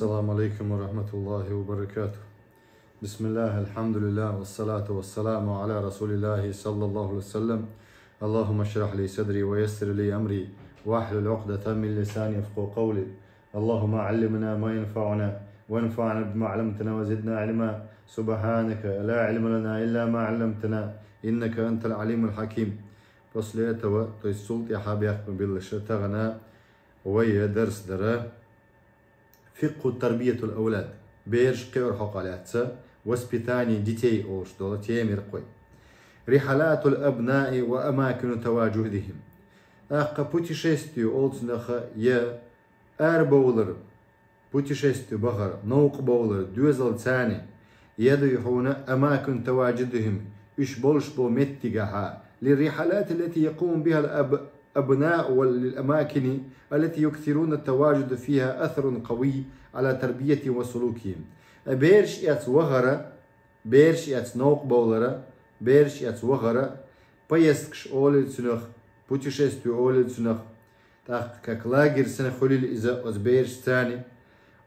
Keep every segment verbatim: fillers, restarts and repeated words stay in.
السلام عليكم ورحمة الله وبركاته. بسم الله، الحمد لله، والصلاة والسلام على رسول الله صلى الله عليه وسلم. اللهم اشرح لي صدري ويسر لي أمري واحلل عقدة من لساني يفقهوا قولي. اللهم علمنا ما ينفعنا وانفعنا بما علمتنا وزدنا علما. سبحانك لا علم لنا إلا ما علمتنا إنك أنت العليم الحكيم. После этого, то есть цул тӀехьа бехк ма биллалаш, тахана вай дарс дар فقه تربية الأولاد, бераш кхиар хьокъал яц, воспитание детей олуш дола тема ир кхой. رحلات الأبناء وأماكن تواجدهم. ТӀаккха путешествие олу цунах я арабовлар, путешествие бахар, новкъа бовлар, доьзал царна, я дуй хьуна أماكن تواجدهم, уьш болуш болу меттигехьа, للرحلات التي يقوم بها الأب-، أبناء وللأماكن التي يكثرون التواجد فيها أثر قوي على تربيتهم وسلوكهم. Бераш эцна вахара, бераш эцна новкъа бовлара, бераш эцна вахара, поездкаш олий цунах, путешествие олий цунах, тӀаккха как лагерь санна хуьлийла иза оцу бераш царна,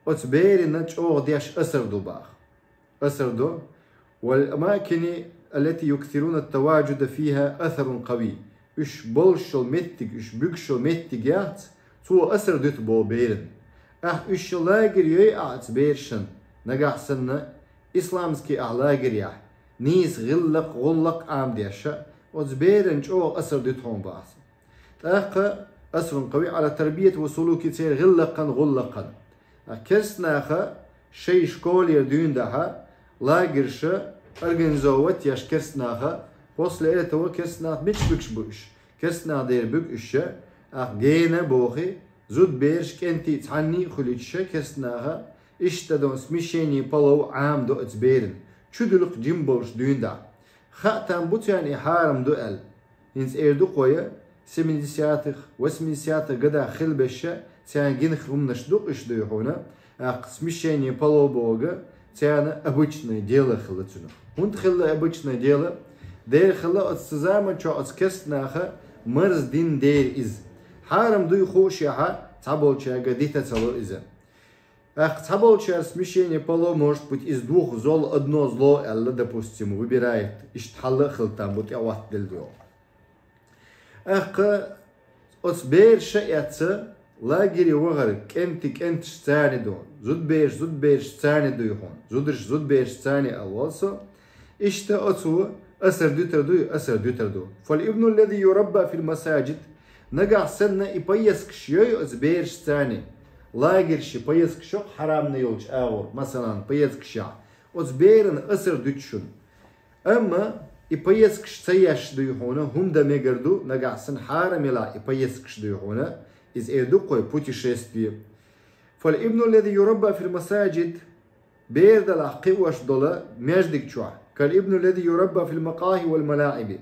оцу берина чӀогӀа деш асар ду баха. Асар ду. والأماكن التي يكثرون التواجد فيها أثر قوي. Уьш болуш йолу меттиг, уьш буьгуш йолу меттиг яц, цо асар дуьту боху беран. Ахь уьш лагерь йой ахь оцу берашан, нагахь санна исламский ахь лагерьехь, нийса гӀиллакх, гӀуллакх Ӏамадеш, оцу беран чӀогӀа асар дуьту хьуна баха. ТӀаккха أثر قوي على تربيتهم وسلوكهم, церан гӀиллакхан, гӀуллакхан. Керстанаха шайн школера дуьйна дахьа лагерьш организовать еш керстанаха, после этого керстанах мича буьгуш бу уьш? Керстанах дера буьгу уьш, ахь гена бохий, зудбераш, кӀентий цхьанний а хуьлуьйтуш керстанаха, иштта дон смешение полов Ӏамадо оцу беран, чудуьлху жима болуш дуьйна дахьа. Хаа там бу царна и хьарам ду аьлла. ХӀинца эр ду кхо я, семидесятых, восьмидесятых годах хилла беша, царна гина хӀуманаш ду-кх уьш дуй хьуна, ахь смешение полов боху, царна обычное дело хилла цунах. ХӀунда хилла обычное дело? Дера хилла оцу заман чохь оцу керстанаха марз дина дера иза. Хьарам дуй хуушехьа, цхьаболчаьрга дита ца ло иза. Ахь цхьаболчара смешение полов, может быть, из двух зол одно зло аьлла, допустим, выбирает, иштта хьалла а хила там бу тӀе а ваттаделла дуьйхьа. Ахь оцу бераш а эцца, лагере вахар, кӀентий кӀенташ царна ду, зудбераш зудбераш царна дуй хьуна, зударш зудбераш царна алвал со, иштта оцо асар дуьтар дуй, асар дуьтар ду. فالابن الذي يربى في المساجد, нагахь санна и поездкаш йой оцу бераш царна, лагерьши поездкаш йоккха хьарамна йолчу агӀор, масалан, поездкашехь, оцу беран асар дуьту шуна. Амма и поездкаш ца еш дуй хьуна, хӀума дан мегар ду, нагахь санна хьарам елахь и поездкаш дуй хьуна, иза эр ду кхой путешествие. فالابن الذي يربى في المساجد, бер далахь кхиош долу маьждиг чохь, كالابن الذي يربى في المقاهي والملاعب.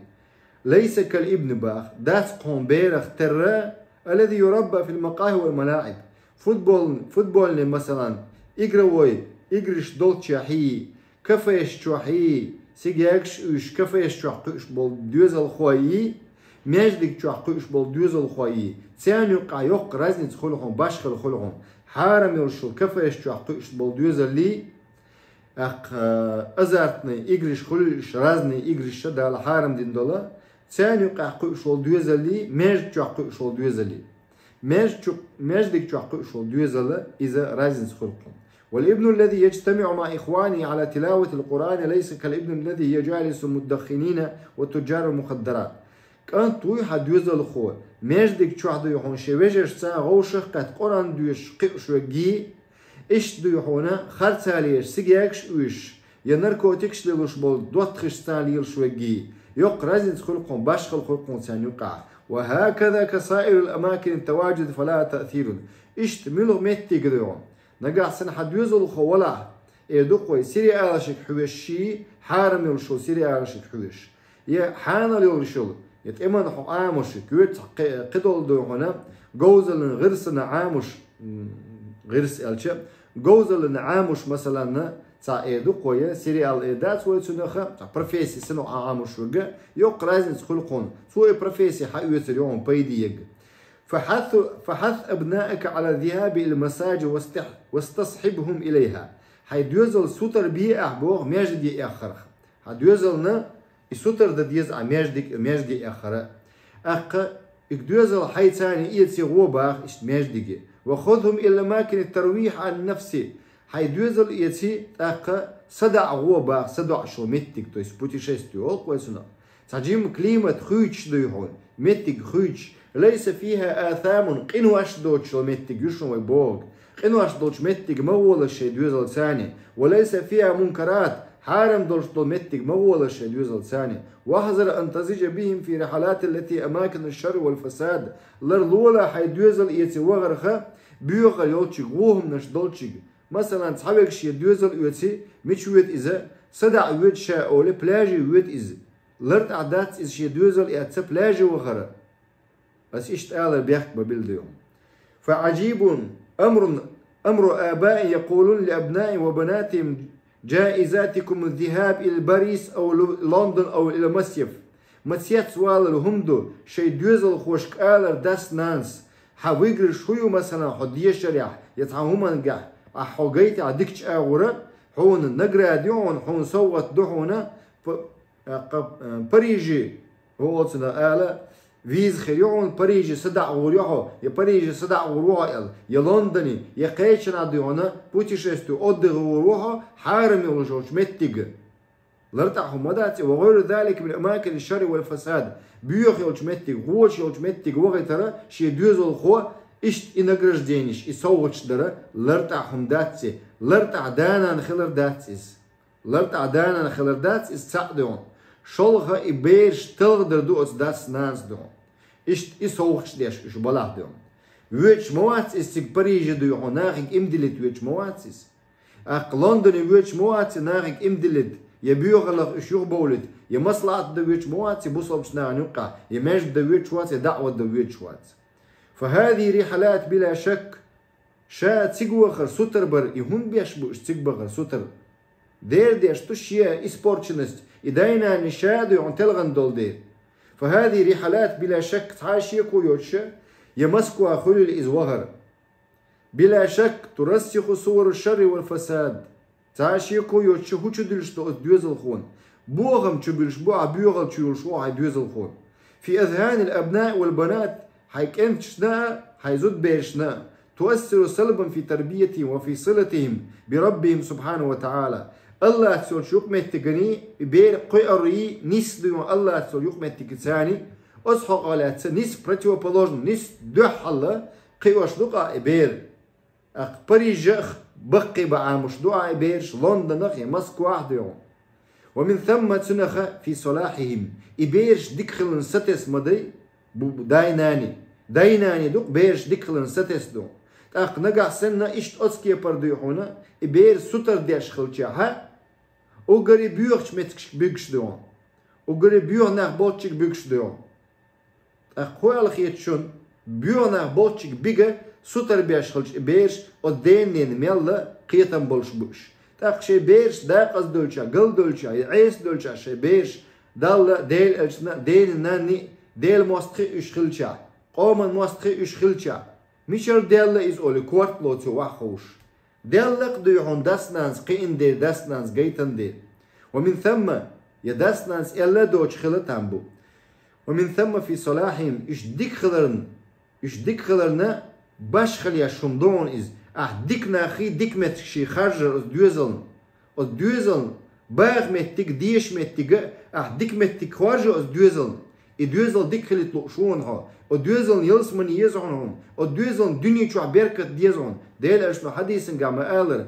ليس كالابن, баха, дац кхуьнан берах терра, الذي يربى في المقاهي والملاعب. Футбол, футбольный, масалан, игровой, играш долччехьий, кафеш чохьий, сигегаш уьш, кафеш чохь кхуьуш болу доьзалхойий, маьждиг чохь кхуьуш болу доьзалхойий, царна юккъахь йоккха разница хуьлу хьуна, башхалла хуьлу хьуна. Хьарам йолуш йолу кафеш чохь кхуьуш болу доьзаллий, ахь, э, азартный играш хуьлу уьш, разные играш ша Дала хьарам дина долу, царна юккъахь кхуьуш волу доьзаллий, маьждиг чохь кхуьуш волу доьзаллий. Маьждиг чу-, маьждиг чохь кхуьуш волу доьзал, иза разница хуьлу кхуьнан. والابن الذي يجتمع مع إخوانه على تلاوة القرآن ليس كالابن الذي يجالس المدخنين وتجار المخدرات. КӀант вуй хьан доьзалхо, маьждиг чохь дуй хьуна шен вежаршца гӀовшах кхетта Къуръан доьшуш кхуьуш верг, иштта дуй хьуна харцалеш, сигегаш уьш, я наркотикаш лелош болу доттагӀашца лелаш верг, йоккха разница хуьлу кхуьнан, башхалла хуьлу кхуьнан царна юккъахь. وهكذا كسائر الأماكن التواجد فلها تأثير. Иштта муьлха меттиг а дуй хьуна. Нагахь санна хьан доьзалхо валахь, эр ду кхой, сериалашка хьоьжуш, хьарам йолуш йолу сериалашка хьоьжуш, я хьанал йолуш йолу, я тӀеман хьо Ӏамош, коьртахь кхи-, кхидолу дуй хьуна, говзаллин гӀирсана Ӏамош, м, гӀирс аьлча, говзаллина Ӏамош, масалан, цхьа эр ду кхой, сериал эр дац вай цунах, цхьа профессия санна Ӏамош верг, йоккха разница хуьлу кхуьнан, цо и профессия хьаоьцур ю хьуна пайде ерг. فحث، فحث أبناءك على الذهاب إلى المساجد واستح-، واستصحبهم إليها. Хьай доьзал сутара бе ахь боху маьждиге эххарх. Хьан доьзална и сутара дан деза ахь маьждиг-, маьждиге эххара. ТӀаккха и доьзал хьайца эце гӀо баха иштта маьждиге. وخذهم إلى أماكن الترويح عن النفس. Хьай доьзал эце, тӀаккха садаӀа гӀо баха, садоӀуш йолу меттиг, то есть путешествие олу вай цунах. Цхьа жимма климат хуьйцуш дуй хьуна, меттиг хуьйцуш. ليس فيها آثام, къинош доцуш йолу меттиг ю шуна вай бохург. Къинош долчу меттиге ма гӀолаш шайн доьзалца. وليس فيها منكرات, хьарам долуш долу меттиге ма гӀолаш шайн доьзалца. واحذر أن تضيج بهم في الرحلات التي أماكن الشر والفساد. Ларлолахь хьайн доьзал эце вахарх боьха йолчуьнга, вон хӀуманаш долчуьнга. Масалан, цхьа вегаш шен доьзал оьций, мича воьду иза, садаӀа воьду ша олий, пляже воьду иза. ЛартӀахь дац иза шен доьзал эцна пляже вахара. Ас иштта алар бехк ма билла дуй хьуна. فعجيب أمر، أمر آباء يقولون لأبنائهم وبناتهم: جائزتكم الذهاب إلى باريس أو لندن أو إلى مصيف. Ма цецвалар хӀума ду шайн доьзалхошка алар дас-нанас: хьан выигрыш хӀун ю, масалан, хьо дешарехь я цхьа хӀумангахь, ахь хьо гайтахь дикачу агӀора, хьуна награда ю хьуна, хьуна совгӀат ду хьуна, п-, а, къа-, а, Париже, хӀун олу цунах ала, виза хир ю хьуна, Париже садаӀа гӀур ю хьо, я Париже садаӀа гӀур ву хьо аьлла, я Лондоне, я кхечанхьа дуй хьуна путешествие, отдых гӀур ву хьо, хьарам йолуш йолчу меттиге. ЛартӀахь хӀума дац и, وغير ذلك من أماكن الشر والفساد. Боьха йолчу меттиге, вочу йолчу меттиге вахийтара шен доьзалхо, иштта и награжденеш, и совгӀаташ дара, лартӀахь хӀума дац и, лартӀахь да-нана хилар дац иза. ЛартӀахь да-нана хилар дац иза, цхьаъ дуй хьуна. ШолгӀа, и бераш талхадар ду оцу дас-нанас дуй хьуна. Иштта и совгӀаташ деш уьш балахь дуй хьуна. Воьдуш ма вац иза цига Париже дуй хьуна, нахе иман диллийта воьдуш ма вац иза. ТӀаккха Лондоне воьдуш ма вац и нахе иман диллийта, я боьхаллах уьш юхабовлийта, я маслаӀат дан воьдуш ма вац и бусалбачу нахана юккъехь, я маьждиг дан воьдуш вац, я даӀват дан воьдуш вац. فهذه رحلات بلا شك. Ша цига вахар, сутара бар, и хӀунда беш бу уьш цига бахар, сутара? Дера деш ду шен испорченность, и дай-наной ша а дуй хьуна телхина долу дела. فهذه رحلات بلا شك, цхьа а шеко йоцуш, я Москва хуьлийла иза вахар. بلا شك ترسخ صور الشر والفساد. Цхьа а шеко йоцуш, хӀун чу дуьллуш ду оцу доьзалхона? Бохам чу буьллуш бу ахь, боьхалла чу йолуш ву хьайн доьзалхо. في أذهان الأبناء والبنات, хьайн кӀенташна а, хьайн зудаберашна а. تؤثر سلبا في تربيتهم وفي صلتهم بربهم سبحانه وتعالى. АллахӀца йолчу юкъаметтигана и бер кхоьруш нисса дуй хьуна АллахӀца йолу юкъаметтигца, оцу хьокъехь лаьцна нисса противоположно, нисса дуьххьал кхиош ду-кх и бер. ТӀаккха Парижах баккхий бан Ӏамош ду ахь и бераш, Лондонах я Москвах дуй хьуна. ومن ثم, цунах, في صلاحهم, и бераш дика хиларна сатесна ма дай, бу-, бу-, дай-наной. Дай-наной ду-кх бераш дика хиларна сатесна ду. ТӀаккха нагахь санна иштта оцу кепара дуй хьуна, и бер сутара деш хилчахьа, уггаре боьхачу меттигашка буьгуш дуй хьуна. Уггаре боьха нах болчуьнга буьгуш дуй хьуна. ТӀаккха хӀун аьлла хета шуна, боьха нах болчуьнга бига сутара беш хилча и бераш, оцу дена-ненан мелла кхетам болуш бу уьш. ТӀаккха шайн бераш декъаза долчохь, гал долчохь, я Ӏеса долчохь шайн бераш, Далла, Делан элчанна, дена-нанна, Делан мостагӀий уьш хилчахь, къоман мостагӀий уьш хилчахь, мичара даьлла иза олий, корта лоций охьаховш. Даьлла-кх дуй хьуна дас-нанас кхиъна дела, дас-нанас гайтина дела. ومن ثم, я дас-нанас аьлла а доцуш хила там бу. ومن ثم في صلاحهم, уьш дика хиларна, уьш дика хиларна башхалла еш хӀума ду хьуна иза. Ахь дика нахе дика меттигаш харжар оцу доьзална. Оцу доьзална баха меттиг, деша меттиг, ахь дика меттиг хоржу оцу доьзална. И доьзал дика хилийта лууш ву хьуна хьо. Оцу доьзална ялсамани еза хьуна хьуна. Оцу доьзална дуьне чохь беркат деза хьуна. Делан элчано хьадисан тӀехь ма-аллара: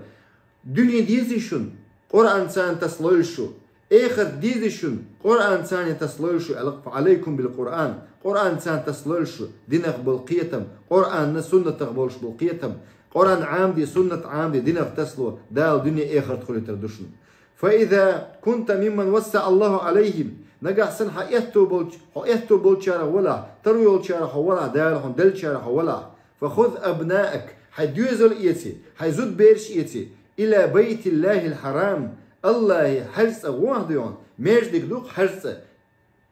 дуьне дезий шуна, Къуръанца тасалойла шу. Эхарт дезий шуна, Къуръанца тасалойла шу, аьлла-кх: فعليكم بالقرآن. Къуръанца тасалойла шу, динах болу кхетам, Къуръанна, суннатах болуш болу кхетам. Къуръан Ӏамаде, суннат Ӏамаде, динах тасало, Дала дуьне, эхарт хуьлуьйтур ду шуна. فإذا كنت ممن وسع الله عليهم, нагахь санна хьан аьтто болчу, хьо аьтто болчарах валахь, таро йолчарах хьо валахь, Дала хьуна деллачарах хьо валахь, فخذ أبناءك, хьайн доьзал эций, хьайн зудабераш эций, إلى بيت الله الحرام, АллахӀан хьаьжцӀа гӀо ахь дуй хьуна, маьждиг ду-кх хьаьжцӀа.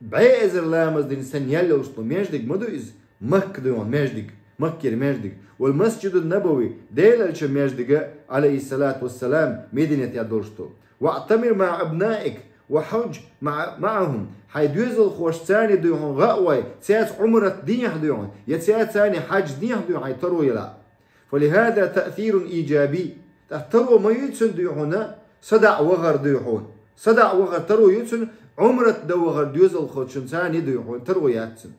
БӀе эзар ламаз дина санна ял йолуш долу маьждиг ма ду иза. Макка дуй хьуна маьждиг, Маккера маьждиг. والمسجد النبوي, Делан элчан маьждиг, عليه الصلاة والسلام, Мединате долуш ду. واعتمر مع أبنائك وحج مع معهم. Хьайн доьзалхошцани дуй хьуна гӀа а вай, цаьрца Ӏумрат дехьа дуй хьуна, я цаьрцани хьаьж дехьа дуй хьуна хьайн таро ялахь. فلهذا تأثير إيجابي. ТӀаккха таро ма ю цуьнан дуй хьуна, садаӀа вахар дуй хьуна. СадаӀа вахар таро ю цуьнан, Ӏумрат дан вахар доьзалхочуьнцани дуй хьуна, таро яц цуьнан.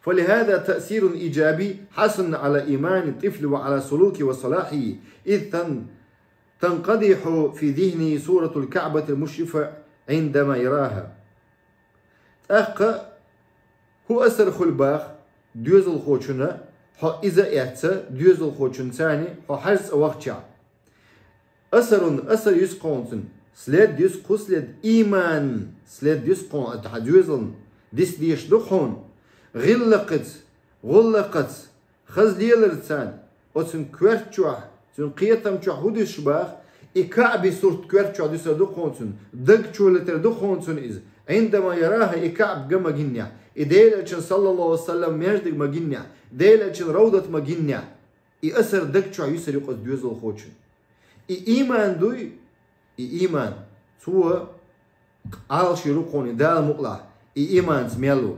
فلهذا تأثير إيجابي حسن على إيمان الطفل وعلى سلوكه وصلاحه، إذ تن-، تنقدح في ذهنه صورة الكعبة المشرفة عندما يراها. ТӀаккха хӀун асар хуьлу боху доьзалхочунна, хьо иза а эцна, доьзалхочуьнцани хьо хьаьжцӀа вахчахь? Асарун, асар юьсу кхунна цуьнан, след юьсу, кху след, иман след юьсу кхунна, ата хьан доьзална дис дезаш ду кхунна. ГӀиллакхца, гӀуллакхца, хаза леларца, оцун коьрта чохь, цуьнан кхетам чохь хӀун дуьсуш боху, и КаӀбин сурт коьрта чохь дуьсур ду кхунна цуьнан, даг чу летар ду кхунна цуьнан иза. عندما يراها, и КаӀба ма гиннехь, и Делан элчан, саллаллаху Ӏалайхи ва саллам, маьждиг ма гиннехь, Делан элчан равдат ма гиннехь. И асар даг чохь юьсур ю кху доьзалхочун. И иман дуй, и иман. Цо Ӏалашйийр ю кхунна и Дала мукъалахь, и иманца мел ву.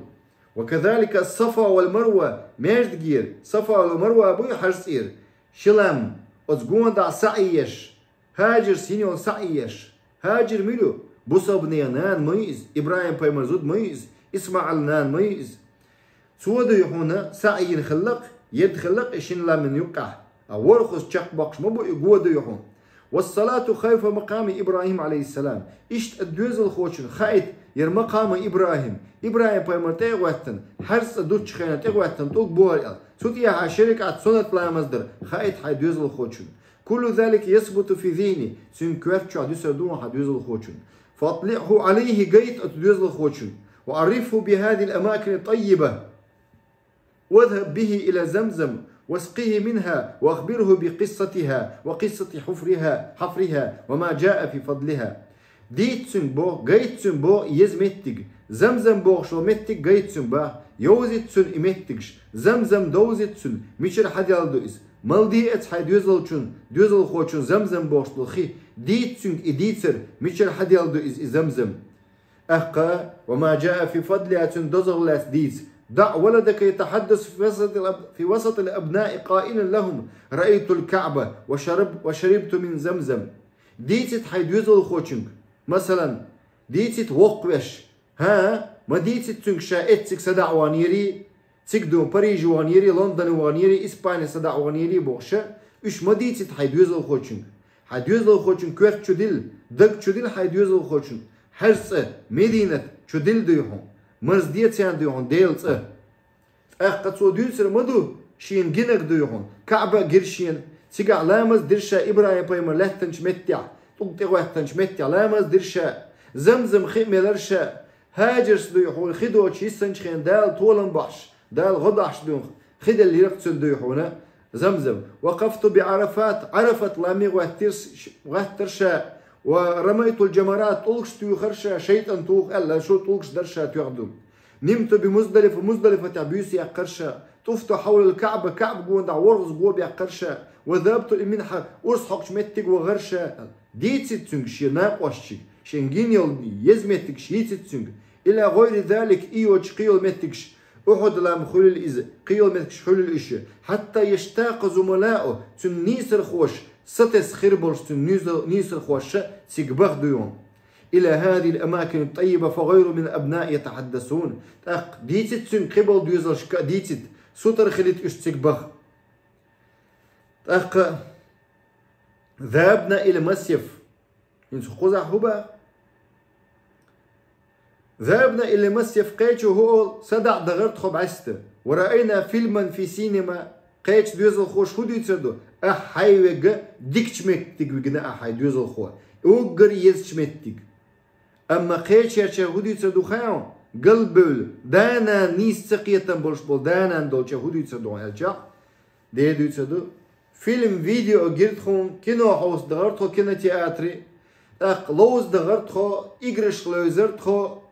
وكذلك الصفا والمروة, маьждигера, Сафа вал Марва буй хьаьжцӀера, ши лам, оцу гондахь саӀий еш, ХӀажарца йина йолу саӀий еш. ХӀажар мила ю? Бусалба нехан нана ма ю иза, ИбрахӀим-пайхамаран зуда ма ю иза, ИсмаӀилан нана ма ю иза. Цо дуй хьуна саӀий йина хилла-кх, едда хилла-кх и шина ламан юккъехь, а ворхӀазза чекхбоккхуш ма бу и го дуй хьуна. والصلاة خلف مقام إبراهيم عليه السلام. Иштта доьзалхочун хаийта яра макъаму ИбрахӀим. ИбрахӀим-пайхамар тӀе а гӀоьттина, хьаьжцӀа дуттучу хенахь тӀе гӀоьттина тӀулг бохура аьлла. Цу тӀехьа ши ракаӀат суннат ламаз дар хаийта хьайн доьзалхочун. كل ذلك يثبت في ذهنه, цуьнан коьрта чохь дуьсур ду хьан доьзалхочун. فأطلعه عليه, гайта оцу доьзалхочун. وعرفه بهذه الأماكن الطيبة. واذهب به إلى زمزم واسقه منها وأخبره بقصتها وقصة حفرها، حفرها وما جاء في فضلها. Дийца цуьнга боху, гайта цуьнга боху еза меттиг, Замзам бохуш йолу меттиг гайта цуьнга боху, йовзийта цунна и меттигаш, Замзам довзийта цунна, мичара хьаделла ду иза. Малде эца хьайн доьзалчун, доьзалхочун Замзам бохуш долу хи, дийца цуьнга и дийцар, мичара хьаделла ду иза и Замзам. ТӀаккха, وما جاء في فضلها, цуьнан дозалла лаьцна дийца. دع ولدك يتحدث في وسط الأب-، في وسط الأبناء قائلا لهم: رأيت الكعبة وشرب-، وشربت من زمزم. Дийцийта хьайн доьзалхочуьнга, масалан, дийцийта воккхавеш, хӀа, ма дийцийта цуьнга ша эцциг садаӀа ваханера, цига ду Париже ваханера, Лондоне ваханера, Испане садаӀа ваханера бохуш, уьш ма дийцийта хьайн доьзалхочуьнга. Хьайн доьзалхочун коьрта чу дилла, даг чу дилла хьайн доьзалхочун, хьаьжцӀа Мединат чу дилла дуй хьуна, марзде царна дуй хьуна Делан цӀа. ТӀаккха цо дуьйцур ма ду, шена гинарг дуй хьуна, КаӀба а гира шена, цигахь ламаз дира ша ИбрахӀим-пайхамар лаьттинчу меттехь, тӀулг тӀе гӀоьттинчу меттехь ламаз дира ша, Замзам хи а мелира ша, ХӀажарца дуй хьуна хи доцуш йиссинчу хенахь Дала толам бахьаш, Дала гӀо дахьаш дуй хьуна, хи деллера-кх цуьнан дуй хьуна Замзам. وقفت بعرفات, Ӏарафат ламе гӀоьттира ш-, гӀоьттира ша, ورميت الجمرات, тӀулгаш туьйхира ша, шайтӀан туху аьлла, шу тӀулгаш дара ша тоьхна ду. نمت بمزدلفة, Муздалифатехь буьйса яьккхира ша, طفت حول الكعبة, КаӀба гондахь ворхӀазза го баьккхира ша, وذهبت إلى المنحر, урс хьокхучу меттиге вахара ша. Дийцийта цуьнга шен накъосташка, шен гина йолу еза меттигаш йийцийта цуьнга. إلى غير ذلك, и йоцуш кхин йолу меттигаш, Ухьуд-лам хуьлийла иза, кхин йолу меттигаш хуьлийла уьш. حتى يشتاق زملاؤه, цуьнан нийсархоша сатесна хир болуш цуьнан нийса-, нийсархоша цига баха дуй хьуна. إلى هذه الأماكن الطيبة فغيروا من الأبناء يتحدثون. ТӀаккха дийцийта цуьнга кхин болу доьзалшка а дийцийта, сутара хилийта уьш цига баха. ТӀаккха ذهبنا إلى المصيف. ХӀинца кхузахь хӀун боху? ذهبنا إلى المصيف, кхечо хӀун олу, садаӀа дахара тхо бӀаьста. ورأينا فيلما في سينما, кхечу доьзалхоша хӀун дуьйцур ду? Ахь хьайн вега дикачу меттиге вигна ахь хьайн доьзалхо. Уггар езачу меттиге. Амма кхечерчара хӀун дуьйцур ду хаьий хьуна? Галбевлла, да-нана нийса ца кхетам болуш болу да-нана долчара хӀун дуьйцур ду хьуна аьлчахь? Дера дуьйцур ду. Фильм, видео гира тхуна, кино хьовса дахара тхо кинотеатре, тӀаккха ловза дахара тхо, играш левзара тхо,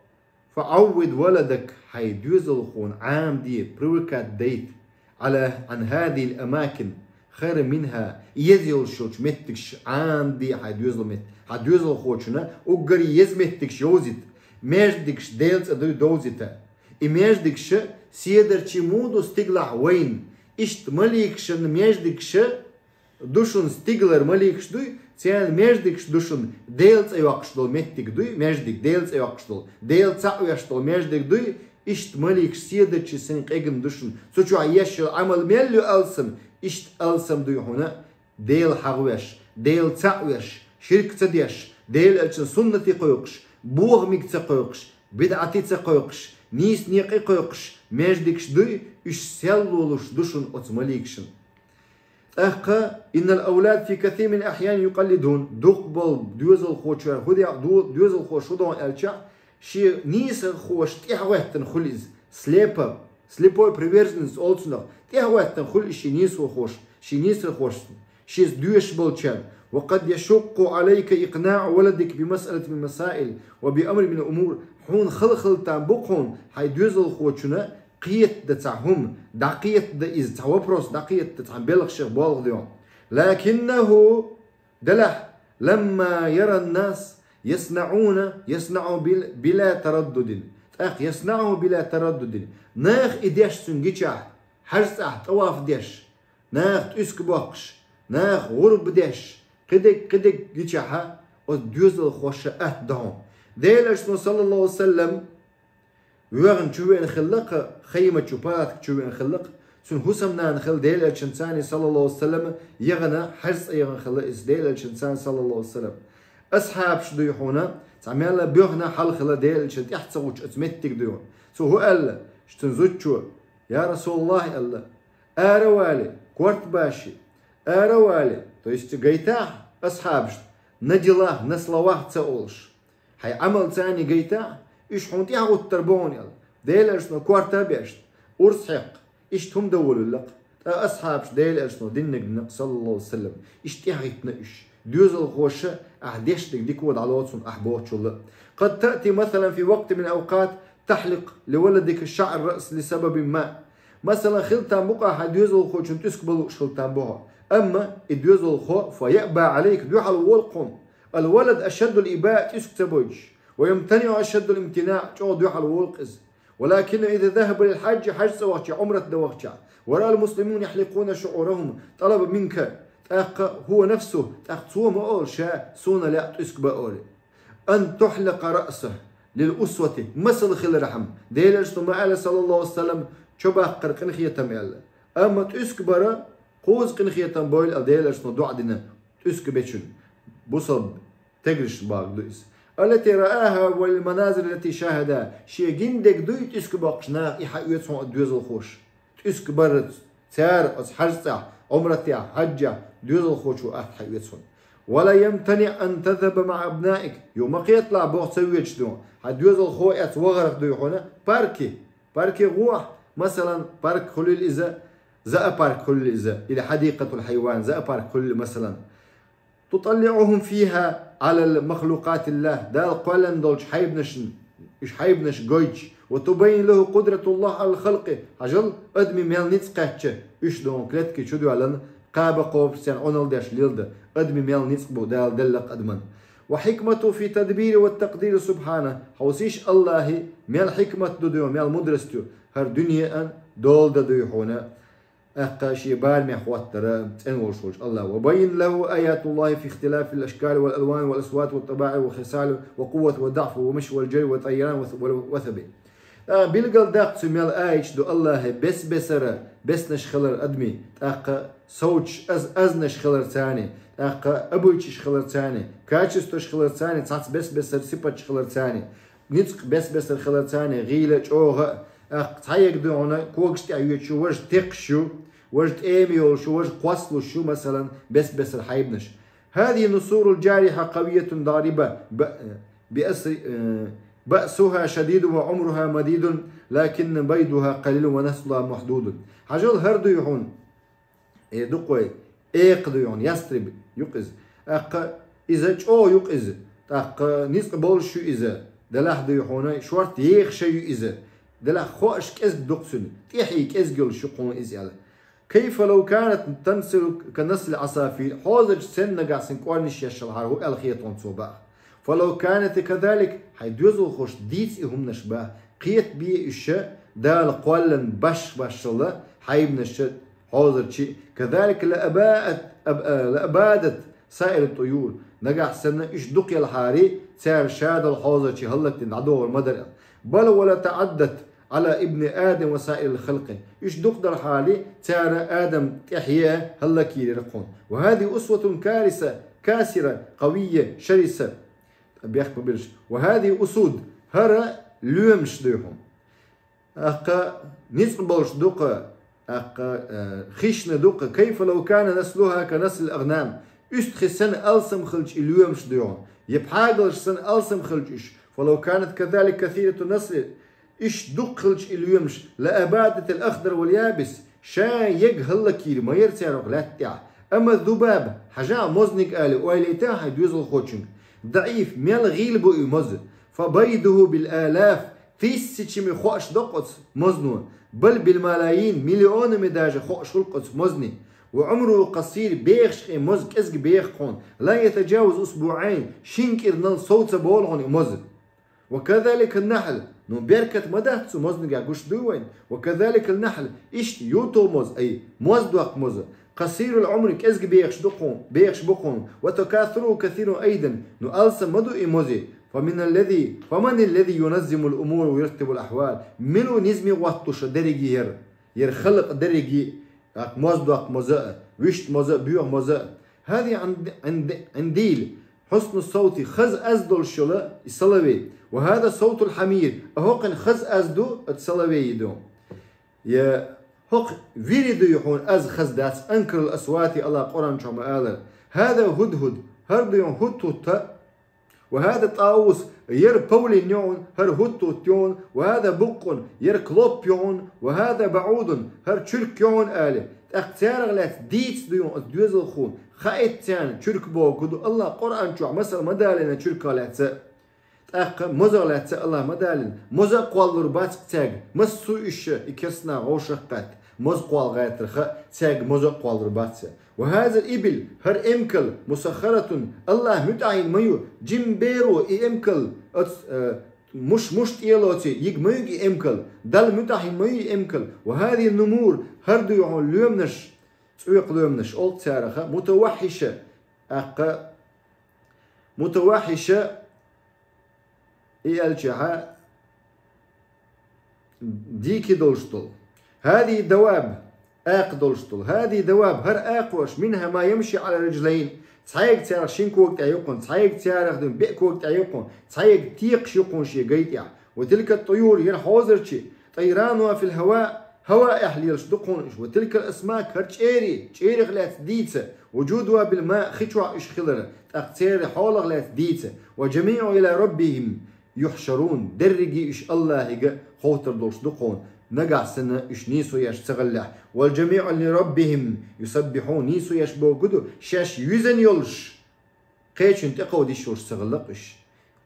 فعود ولدك, хьай доьзалхона Ӏамаде, привыкать дайта, على, عن هذه الأماكن خير منها, еза йолуш йолчу меттигаш Ӏамаде хьай доьзал метта. Хьан доьзалхочунна уггар еза меттигаш йовзийта, маьждигаш Делан цӀе дуй довзийта. И маьждигаш седарчий муха ду стигалахь вайна? Иштта маликашна маьждигаш ду шуна, стигалара маликаш дуй, церан маьждигаш ду шуна, Делан цӀе йоккхуш долу меттиг дуй, маьждиг, Делан цӀе йоккхуш долу, Дела цхьаъ веш долу маьждиг дуй, иштта маликаш седарчий сайна къегина ду шуна. Цу чохь еш йолу Ӏамал мел ю алсам, иштта алсам дуй хьуна, Дела хьахавеш, Дела цхьаъ веш, ширк ца деш, Делан элчан суннате кхойкхуш, бохамиг ца кхойкхуш, бидӀате ца кхойкхуш, нийса некъе кхойкхуш, маьждигаш дуй, уьш сел лолуш ду шуна оцу маликашна. ТӀаккха, إن الأولاد في كثير من الأحيان يقلدون, дукхахболу доьзалхочара хӀун деш ду, доьзалхо шу дон аьлча, шен нийсархошна тӀаьхьахӀоьттина хуьлу иза, слепо, слепой приверженец олу цунах, тӀаьхьахӀоьттина хуьлу иза шен нийсархошна, шен нийсархошна, шеца доьшуш болчарна. وقد يشق عليك إقناع ولدك بمسألة من المسائل وبأمر من الأمور. Хьуна хала-хала там бу хьуна хьайн доьзалхочунна кхетадан цхьа хӀума, дӀакхетадан иза, цхьа вопрос дӀакхетадан цхьана белхашех болх дойн. لكنه, делахь, لما يرى الناس يصنعون يصنع بلا تردد. ТӀаккха يصنعه بلا تردد. Наха и деш цуьнга гичахь, хьаьжцӀахь тӀаваф деш, наха тӀуьска боккхуш, наха гӀурба деш, кхидерг, кхидерг гичахьа, оцу доьзалхоша атта дохьун. Делан элчано, саллаллаху алейхи ва саллям, воьгӀна чу веана хилла-кх, Хаймат чу, палатка чу веана хилла-кх, цуьнан хӀусамнана хилла Делан элчанца, саллаллаху алейхи ва саллям, яхана, хьаьжцӀа яхана хилла иза Делан элчанца, саллаллаху алейхи ва саллям. Асхьабаш дуй хьуна, цхьа мелла боьхна хьал хилла Делан элчанна тӀаьхьа ца гӀуттуш оцу меттиг дуй хьуна. Цо хӀун аьлла, цуьнан зудчо: «Я Расулаллах, — аьлла, — ара вале, корта баше, ара вале». То есть гайтахь асхьабашна, на делах, на словах ца олуш. Хьайн Ӏамалца гайтахь, уьш хьуна тӀаьхьа гӀуттур бу хьуна, аьлла. Делан элчано корта а беш, урс хьекха, иштта хӀума дан волавелла-кх. Ткъа асхьабаш Делан элчано диннарг дина-кх, саллаллаху алейхи ва саллям, иштта тӀаьхьахӀиттина уьш. Доьзалхоша ахь дешнарг дика ву дӀалоцу хьуна ахь бохучул. قد تأتي مثلا في وقت من الأوقات تحلق لولدك شعر الرأس لسبب ما. Масала, хила там бу-кх хьан доьзалхочун тӀуьска бан лууш хила там бу хьо. Амма и доьзалхо, فيأبى عليك, дуьхьал волу-кх хьуна. الولد أشد الإباء, тӀуьска ца бойтуш. ويمتنع أشد الامتناع, чӀогӀа дуьхьал волу-кх иза. ولكن إذا ذهب للحج, хьаьж цӀа вахча, Ӏумрат дан вахча, ورأى المسلمون يحلقون شعورهم طلبا منك, тӀаккха هو نفسه, тӀаккха цо ма олу ша, суна лаьа тӀуьска бан олий. أن تحلق رأسه للأسوة, масал хилархьама. Делан элчано ма аьлла, саллаллаху алейхи ва саллям, чо баккхар къинхетам аьлла. Амма тӀуьска бар кхузза къинхетам бойла аьлла, Делан элчано доӀа дина тӀуьска бечун, бусалба тегриш бахарг ду иза. التي رآها وللمناظر التي شاهدها. Шен гина дерг дуй тӀуьска боккхуш наха и хьаоьцу хьуна доьзалхоша. ТӀуьска бар цара оцу хьаьж цӀахь, Ӏумратехь, хьаьжехь доьзалхочо атта хьаоьцу хьуна. ولا يمتنع أن تذهب مع أبنائك. Юха ма кхеталахь, боху, ца воьдуш ду хьан доьзалхо эцна вахарх дуй хьуна парке. Парке гӀо ахь, масалан, парк хуьлийла иза, зоопарк хуьлийла иза, или حديقة الحيوان, зоопарк хуьлийла, масалан. تطلعهم فيها على مخلوقات الله, Дала кхоьллина долчу хьайбанашна, уьш хьайбанаш гойтуш, وتبين له قدرة الله على الخلق, хьажал, адамийн мел ницкъ кхаьчча, уьш догӀун клетки чу доьллина, кхаба кхобуш царна Ӏуналла деш лелла дан, адамийн мел ницкъ бу Дала делла-кх адамна. وحكمته في التدبير والتقدير سبحانه, хьовсийша АллахӀан мел хьикмат ду дуй хьуна, мел мудрость ю, хӀара дуьненан дола дан дуй хьуна. ТӀаккха шен барамехь хӀоттара цӀена волуш волчу АллахӀа. وبين له آيات الله في اختلاف الأشكال والألوان والأصوات والطباع والخصال وقوة وضعف ومشي والجري والطيران وث-، وثب. ТӀаккха билгалдаккха цуьнан мел аяташ ду АллахӀан бес-бесара беснаш хилар адамийн, тӀаккха совцуш аз-, азнаш хилар царний, тӀаккха обычаеш хилар царний, качестваш хилар царний, цхьацца бес-бесара сипаташ хилар царний. Ницкъ бес-бесара хилар царний, гӀийла, чӀогӀа а, тӀаккха цхьаерг дуй хьуна когаш тӀехь йоьдуш ю, важа текхаш ю, важа тӀема йолуш ю, важа кхоссалуш ю, масалан, бес-бесара хьайбанаш. هذه النسور الجارحة قوية ضاربة، ب-، بأس-، بأسها شديد وعمرها مديد، لكن بيضها قليل ونسلها محدود. Хьажал, хӀара дуй хьуна. Э, дукхой, экха дуй хьуна, ястреб ю-кх иза. ТӀаккха иза чӀогӀа ю-кх иза. ТӀаккха ницкъ болуш ю иза. Делахь дуй хьуна, шорта еха шай ю иза. Делахь хоаш кӀезиг ду-кх цуьнан, тӀехье кӀезиг йолуш ю-кх хьуна иза аьлла. كيف لو كانت تنسل كنسل العصافير؟ Хьозарчу санна нагахь санна кӀорнаш еш хилахьара хӀу аьлла хета хьуна цо боху. فلو كانت كذلك, хьайн доьзалхошна дийца и хӀуманаш боху, кхетабе уьш Дала кхоллан башха-башхалла хьайбанаш хьозарчий, كذلك لأباءت-, أب-, لأبادت سائر الطيور. Нагахь санна уьш дукха елахьара, цара шадолу хьозарчий хӀаллакдина дӀадогӀур ма дара. بل ولتعدت على ابن آدم وسائر الخلق. Уьш дукха делахьара, цара Адам тӀехье хӀаллакйийр яра-кх хьуна. وهذه أسوة كارثة كاسرة قوية شرسة. Бехк ма биллалаш. وهذه أسود, хӀара лоьмаш дуй хьуна. ТӀаккха ницкъ болуш ду-кх, тӀаккха, э, хищна ду-кх. كيف لو كان نسلها كنسل الأغنام؟ УьстагӀий санна алсам хилча и лоьмаш дуй хьуна, я пхьагалш санна алсам хилча уьш. فلو كانت كذلك كثيرة النسل, уьш дукха хилча и лоьмаш, لأبادت الأخضر واليابس, ша ерг хӀаллакйийр ма яра цара хӀокху лаьтта тӀехь. أما الذباب, хьажахьа, мозниг ала ойла йита хьайн доьзалхочуьнга. ضعيف, мел гӀийла бу и моза. فبيضه بالآلاف, тиссачами хоаш до-кх оцу мозано, بل بالملايين, миллионами даже хоаш хуьлу-кх оцу мозни. وعمره قصير, бехаш къе моза кӀезиг беха-кх хьуна, لا يتجاوز أسبوعين, шина кӀирнал сов ца болу хьуна и моза. وكذلك النحل, ну, беркат ма дац цу мознигехь, гуш дуй вайна? وكذلك النحل, иштта ютугӀу моза, ай, моздоккху моза, قصير العمر, кӀезиг бехаш ду-кх хьуна, бехаш бу-кх хьуна, وتكاثره كثير أيضا, ну, алсам ма ду и мозий. فمن الذي، فمن الذي ينظم الأمور ويرتب الأحوال؟ Мила ву низаме гӀоттуш дерриге хӀара? ХӀара халкъ дерриге, тӀаккха моздоккху моза а, вуьшта моза а, боьха моза а. هذه عند-، عند-، عنديل حسن الصوت, хаза аз долуш йолу и соловей. وهذا صوت الحمير, а хӀокхуьнан хаза аз ду оцу соловейн ду. Я хӀокху вири дуй хьуна аз хаза дац, أنكر الأصوات, АллахӀа Къуръан чохь ма-аллара. هذا هدهد, хӀара дуй хьуна хӀуттутта. وهذا طاووس, хӀара павлин ю хьуна, хӀара хӀуттутта ю хьуна. وهذا بق, хӀара клоп ю хьуна. وهذا بعوض, хӀара чуьрк ю хьуна, ала. ТӀаккха царах лаьцна дийца дуй хьуна оцу доьзалхо, хаийта царна чуьрк бохург ду. АллахӀа Къуръан чохь масал ма далийна чуьрках лаьцна. ТӀаккха мозах лаьцна АллахӀа ма далийна. Моза а кхоллалур бац-кх цаьрга, массо а уьш и керстанах вовшах кхетта, моза кхолла гӀертарх а, цаьрга моза а кхоллалур бац. وهذه الإبل, хӀара эмкал, مسخرة, АллахӀа муьтӀахь йина ма ю, жимма беро и эмкал, оц-, э, муш-, муш тӀелоций, йига ма юьгу и эмкал, Далла муьтӀахь йина ма ю и эмкал. وهذه النمور, хӀара дуй хьуна лоьманаш, цӀоькъа лоьманаш, олу царах а, متوحشة, тӀаккха, متوحشة, и аьллачохь а дикий долуш долу. هذه دواب, акха долуш долу. هذه دواب, хӀара акхош, منها ما يمشي على رجلين, цхьайга царах шина кога тӀехь ю-кх хьуна, цхьайга царах дуй хьуна беа кога тӀехь ю-кх хьуна, цхьайга текхаш ю-кх хьуна шен гай тӀехь. وتلك الطيور, хӀара хьозарчий, طيرانها في الهواء, хӀаваэхь лелаш ду-кх хьуна уьш. وتلك الأسماك, хӀара чӀерий, чӀерех лаьцна дийца, وجودها بالماء, хи чохь уьш хилар, тӀаккха церан хьолах лаьцна дийца. والجميع إلى ربهم يحشرون, дерриге уьш АллахӀига ховтар долуш ду-кх хьуна, нагахь санна уьш нийсо еш ца хиллехь. والجميع لربهم يسبحون, нийсо еш бохург ду, шаьш вуьзна йолуш, кхечунна тӀекховда йиш йолуш ца хилла-кх уьш.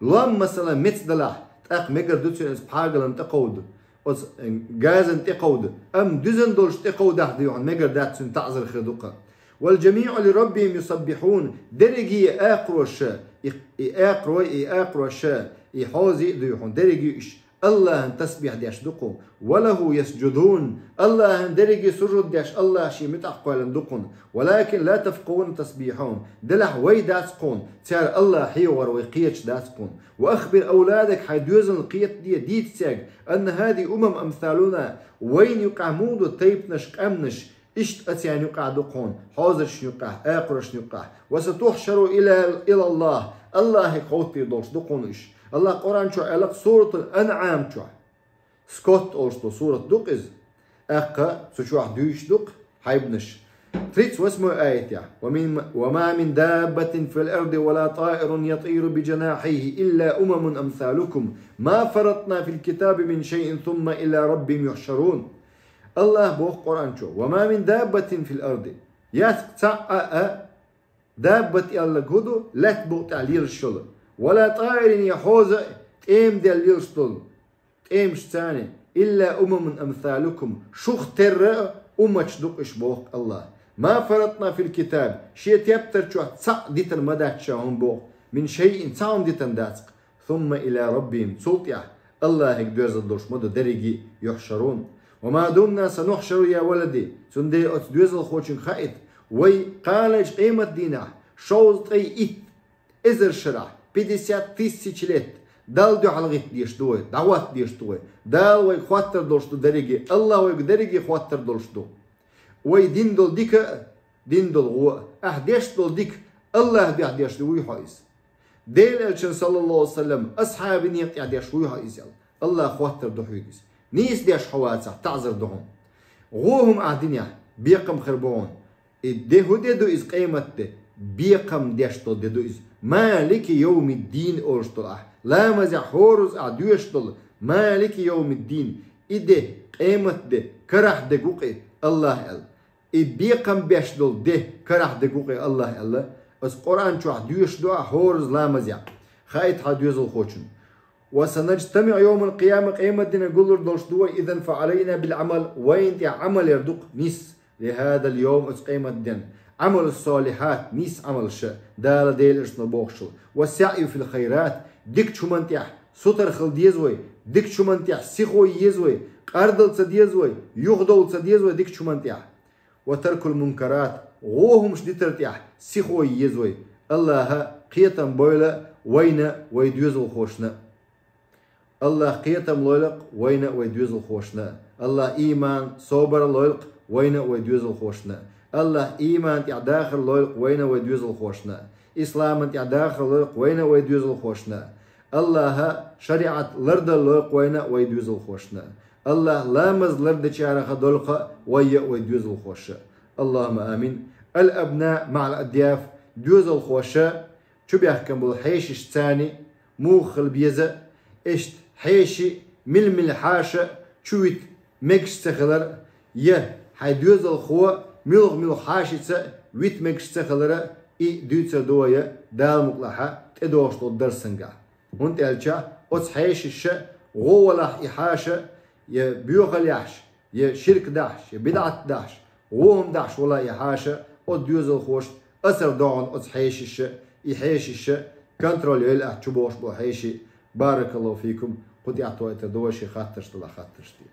Лом, масала, меца далахь, тӀаккха мегар ду цуьнан оцу пхьагална тӀекховда, оцу, э, газана тӀекховда, амма дуьзна долуш тӀекховдахь дуй хьуна, мегар дац, цуьнан таӀзар хир ду-кх. والجميع لربهم يسبحون, дерриге а акхароша, и, и акхарой, и акхароша, и хьозий а дуй хьуна, дерриге уьш АллахӀана тасбихь деш ду-кх хьуна. وله يسجدون, АллахӀана дерриге сужуд деш, АллахӀ шен муьтӀахь кхоьллина ду-кх хьуна. ولكن لا تفقهون تسبيحهم, делахь вай дац-кх хьуна, цара АллахӀ хьехор вай кхеташ дац-кх хьуна. وأخبر أولادك, хьайн доьзална кхетаде, дийца цаьрга, أن هذه أمم أمثالنا, вайна юкъахь муха ду тайпанаш, къаьмнаш, иштта оцарна юкъахь ду-кх хьуна, хьозаршна юкъахь, акхаршна юкъахь. وستحشر إلى، إلى الله, АллахӀига ховтийр долуш ду-кх хьуна уьш. АллахӀа Къуръан чохь аьлла-кх, Суратул Анъам чохь. Скот олуш долу сурат ду-кх иза. ТӀаккха цу чохь дуьйцуш ду-кх хьайбанаш. Тридцать восьмой аятехь: ومن، وما من دابة في الأرض ولا طائر يطير بجناحيه إلا أمم أمثالكم ما فرطنا في الكتاب من شيء ثم إلى ربهم يحشرون. АллахӀа боху Къуръан чу: وما من دابة في الأرض. Яц цхьа а, а, даббат аьлларг хӀун ду, лаьтта букъа тӀехь лелаш йолу. ولا طائر, я хьоза а, тӀема делла лелаш долу тӀемаш царна, илла умамун амсалукум, шух терра а умматаш ду-кх уьш, боху Аллаха. Ма фарратна фил китаб, шен тептар чохь цхьаъ дитина ма дац ша хӀума, боху, мин шайин, цхьа хӀума дитина дац-кх. Сумма ила раббихим, цул тӀаьхьа Аллахьига доьзал долуш ма ду дерриге а, юхьшарун. Ва ма думна санухьшару я валади, цундела оцу доьзалхочуьнга хаийта, вай кханалчу къематдийнахь шовзткъе итт эзар шарахь, пятьдесят тысяч лет, Далла дуьхьал гӀитта дезаш ду вай, дӀахӀотта дезаш ду вай. Дала вайга хоттур долуш ду дерриге, Аллах вайга дерриге хоттур долуш ду. Вай дина долу дика а, дина долу гӀо а, ахь деш долу дика Аллах дуьхьа деш вуй хьо иза? Делан Элчан, саллаллаху алейхи ва саллям, асхьабийн некъа тӀехь деш вуй хьо иза аьлла, Аллах хоттур ду хьоьга иза. Нийса деш хьо вацахь, таӀзар ду хьуна. ГӀо хӀума ахь динехь, бекхам хир бу хьуна. И де хӀун де ду иза, къематде? Бекхам деш долу де ду иза. Малики йовмиддин олуш долу ахь. Ламазехь хӀоразза ахь доьшуш долу. Малики йовмиддин. И де, къематде, карахь дерг ву-кх и, Аллах аьлла. И бекхам беш долу де карахь дерг ву-кх и, Аллах аьлла. Аса Къуръан чохь доьшуш ду ахь хӀоразза ламазехь. Хаийта хьан доьзалхочун. Ва санажтамиъу йовмал къияма, къематдийнахь гуллур долуш ду вай, изан фа алайна бил амал, вайна тӀехь амал яр ду-кх нис, ли хадал йовм, оцу къематден, амалу солихьат, нис амалш, Дала Делан Элчано бохуш долу, ва саъйу фил хайрат, дикачу хӀуманна тӀехь сутара хила деза вай, дикачу хӀуманна тӀехь сихо е еза вай, къардала ца деза вай, юхадовла ца деза вай дикачу хӀуманна тӀехь. Ва таркул мункарат, гӀо хӀумаш дитар тӀехь сихо е еза вай. Аллаха кхетам бойла вайна а, вай доьзалхошна а. Аллах кхетам лойла-кх вайна а, вай доьзалхошна а. Аллах ийман, собар лойла-кх вайна а, вай доьзалхошна а. Аллах ийман тӀехь дахар лойла-кх вайна а, вай доьзалхошна а. Исламан тӀехь дахар лойла-кх вайна а, вай доьзалхошна а. Аллаха шариӀат лардала лойла-кх вайна а, вай доьзалхошна а. Аллах ламаз лардечарах а дойла-кх вай а, вай доьзалхоша а. Аллахумма амин. Ал-абна маъал адъяф, доьзалхоша, чубаьхкина болу хьешаш царна муха хила беза, иштта хьеший мила-мила хьаша чу вита мегаш ца хилар, я хьайн доьзалхо муьлха-муьлха хьашица вита мегаш ца хилар, и дуьйцур ду вай Дала мукъалахь тӀедогӀуш долу дарсангахь. ХӀунда аьлча оцу хьешаша гӀо валахь и хьаша, я боьхалехьаш, я ширк дахьаш, я бидӀат дахьаш, гӀо хӀума дахьаш валахь и хьаша, оцу доьзалхошна асар догӀу оцу хьешаша, и хьешаша контроль йойла ахь чубогӀуш болу хьеший. Баракаллаху фикум, кху тӀехь тойтар ду вай шен хаттарш далахь хаттарш тӀе.